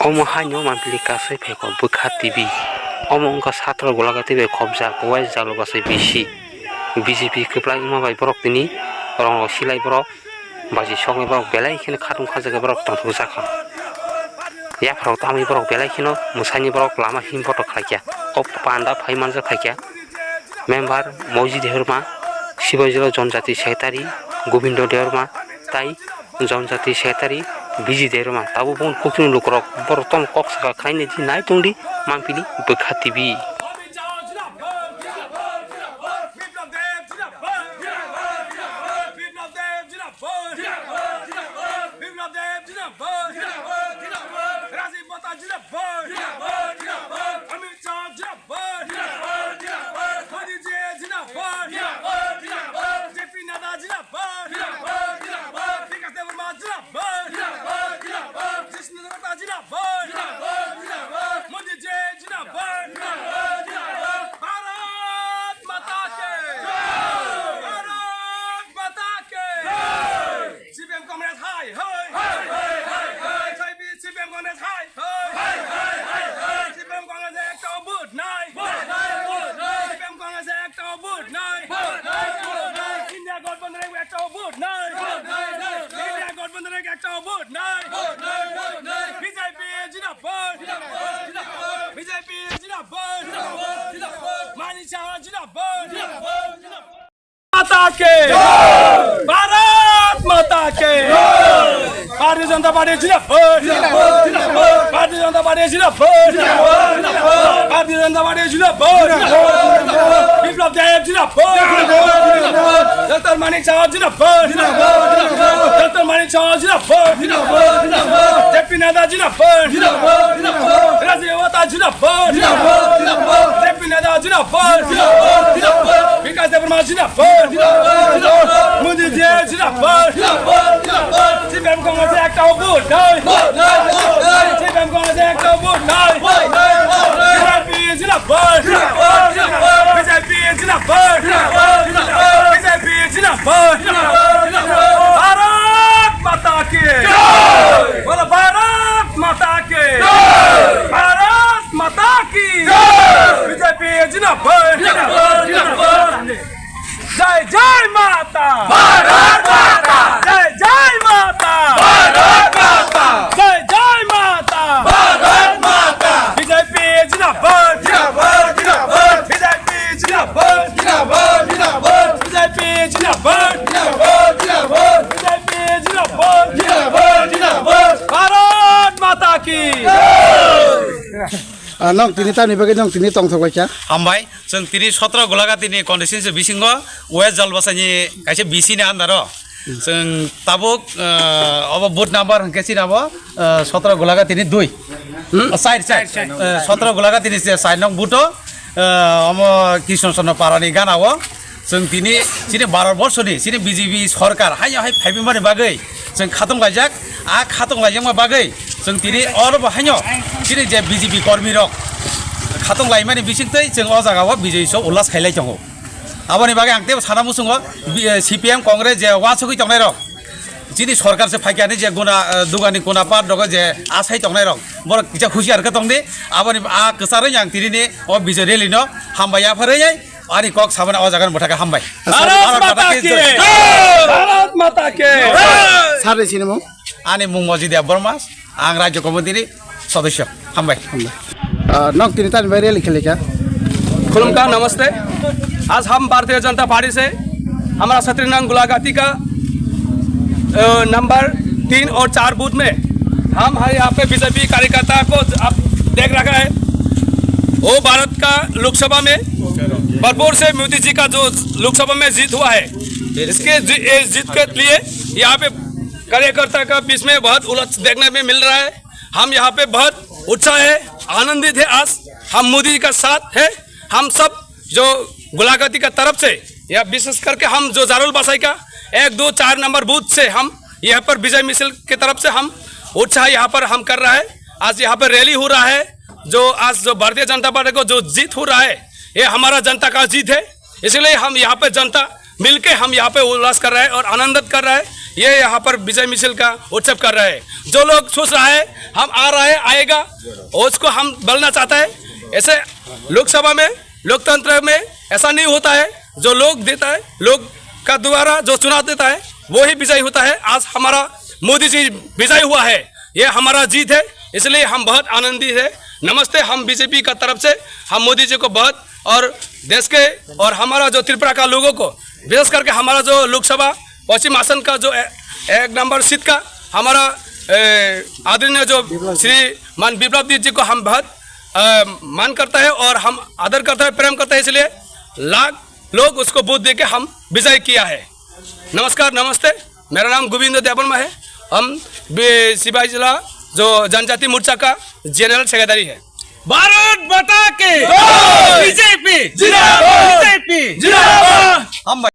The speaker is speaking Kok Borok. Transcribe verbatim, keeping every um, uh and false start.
Omo haino mampili kasai phaikha bwkha T V. Omo wngkha satro Golagati bai khopjak West Jalbasai B C. B J P kwplai wngma bai borok tini rong rok silai borok baji soknai borok belai kheno khatung khajak borok tongthok jakha. Yapharok tamni borok belai kheno mwsani borok lama him botok khlaikha. O panda phai manjak khlaikha. Member Moji Debbarma, Sibaijala Jonjati Secretary Gobindo Debbarma, tai Jonjati Secretary Biji Debbarma. Tabuk boni kukuni lukurok borok tamo kok saka khlainai di nai tongdi mampili bwkha T V. Rajiv Bhatta jindabad! Jindabad, jindabad! Amit Shah jindabad! Jindabad, jindabad! Modi ji jindabad! Jindabad, jindabad! J P Nadda jindabad! Jindabad, jindabad! Bikash Debbarma jindabad! Jindabad, jindabad! Jisnu Dutta jindabad! Jindabad, jindabad! Modi ji jindabad! Jindabad, jindabad! Bharat Mata ki! Jai! Bharat Mata ki! Jai! C P M Congress hai hai! Hai hai hai hai! C P M Congress hai hai! Hai hai hai hai! C P M Congress ekta vote nai! Vote nai, vote nai! C P M Congress ekta vote nai! Vote nai, vote nai! India Gathbandhan ekta vote nai! Vote nai, vote nai! India Gathbandhan ekta vote nai! Vote nai, vote nai! B J P jindabad! Jindabad, jindabad! B J P jindabad! Jindabad, jindabad! Manik Saha jindabad! Jindabad, jindabad! Mata ke! Bharat Mata ke! Bharatiya Janata Party jindabad! Bharatiya Janata Party jindabad! Bharatiya Janata Party jindabad! Biplab Deb jindabad! Doctor Manik Saha jindabad! Doctor Manik Saha jindabad! J P Nadda jindabad! Rajiv Bhatta jindabad! J P Nadda jindabad! Bikash Debbarma jindabad! Modi ji jindabad! C P M Congress ekta vote nai! C P M Congress ekta vote nai! B J P jindabad! B J P jindabad! B J P jindabad! Bharat Mata ki! Bolo Bharat Mata ki! Bharat Mata ki! B J P jindabad! Jai Jai Mata! Bharat Mata! Jai Jai Mata! Bharat Mata! Jai Jai Mata! Bharat Mata! B J P jindabad! Jindabad, jindabad! B J P jindabad! Jindabad, jindabad! B J P jindabad! Jindabad, jindabad! B J P jindabad! Jindabad, jindabad! Bharat Mata ki! Ah, nong tini tamni bagwi nong tini tongthok lai kha? Hambai, chwng tini sotro Golagatini constituency bisingo West Jalbasaini kaisa B C ni under o. Chwng tabuk, ah, obo booth number hwnkhe chini abo, ah, sotro Golagatini dui. Hmm? Ah, side, side. Side, side. Ah, sotro Golagatini se side nong booth o, ah, omo Krishna Chandra Parani gana o. Chwng tini chini Bharat borsoni chini B J P sorkar haino hai phaibimani bagwi chwng khatung laijak, a khatung laijakma bagwi chwng tini oro bo haino chini je B J P kormi rok khatung laimani bisingtwi chwng o jaga o Bijoy Utsav ullash khailai tongo. Aboni bagwi ang teibo sana muchungo, B-, C P M Congress je uansugwi tongnai rok, chini sorkar se phaikha hinwi je guna, eh, dugani guna part rogo je asai tongnai rok, borok kisa husiar khe tongdi. Aboni a kwcharwi ang tini ni o Bijoy rally no hambai yapharwi. Ani kok sabani o jaga ni bwthakhe hambai. Bharat Mata ki jai! Bharat Mata ki jai! Sir ni sinimung? Ani mung Moji Debbarma, ang Rajya Committee ni sodosyo. Hambai. Hambai. Ah, nok tini tani bai rally khele kya? खुलुमका नमस्ते। आज हम भारतीय जनता पार्टी से हमारा सत्रह नंग गुलागती का अ, नंबर तीन और चार बूथ में हम हर यहाँ पे बीजेपी कार्यकर्ता को आप देख रखा है। वो भारत का लोकसभा में भरपूर से मोदी जी का जो लोकसभा में जीत हुआ है, इसके जी-, ये जीत के लिए यहाँ पे कार्यकर्ता का बीच में बहुत उलझ देखने में मिल रहा है। हम यहाँ पे बहुत उत्साह है, आनंदित है। आज हम मोदी जी का साथ है। हम सब जो गुलागती का तरफ से या विशेष करके हम जो जारुल बसाई का एक, दो, चार नंबर बूथ से हम यहाँ पर विजय मिसिल की तरफ से हम उत्साह यहाँ पर हम कर रहा है। आज यहाँ पर रैली हो रहा है, जो आज जो भारतीय जनता पार्टी को जो जीत हो रहा है, ये हमारा जनता का जीत है। इसलिए हम यहाँ पे जनता मिलके हम यहाँ पे उल्लास कर रहे हैं और आनंदित कर रहे हैं। ये यहाँ पर विजय मिছিল का उत्सव कर रहे हैं। जो लोग सोच रहा है हम आ रहा है, आएगा, उसको हम बोलना चाहता है। ऐसे लोकसभा में, लोकतंत्र में ऐसा नहीं होता है। जो लोग देता है, लोग का द्वारा जो चुनाव देता है, वो ही विजयी होता है। आज हमारा मोदी जी विजयी हुआ है, ये हमारा जीत है, इसलिए हम बहुत आनंदित है। नमस्ते, हम बीजेपी का तरफ से हम मोदी जी को बहुत, और देश के और हमारा जो त्रिपुरा का लोगों को, विशेष करके हमारा जो लोकसभा पश्चिम आसन का जो ए-, एक नंबर सीट का हमारा, ए, आदरणीय जो श्रीमान विप्लव देव जी को हम बहुत, अ, मान करता है और हम आदर करता है, प्रेम करता है, इसलिए लाख लोग उसको वोट देके हम विजय किया है। नमस्कार, नमस्ते, मेरा नाम गोविंद देववर्मा है। हम बे-, सिपाही जिला जो जनजाति मोर्चा का जनरल सेक्रेटरी है। भारत माता की जय! बीजेपी जिंदाबाद! बीजेपी जिंदाबाद! हम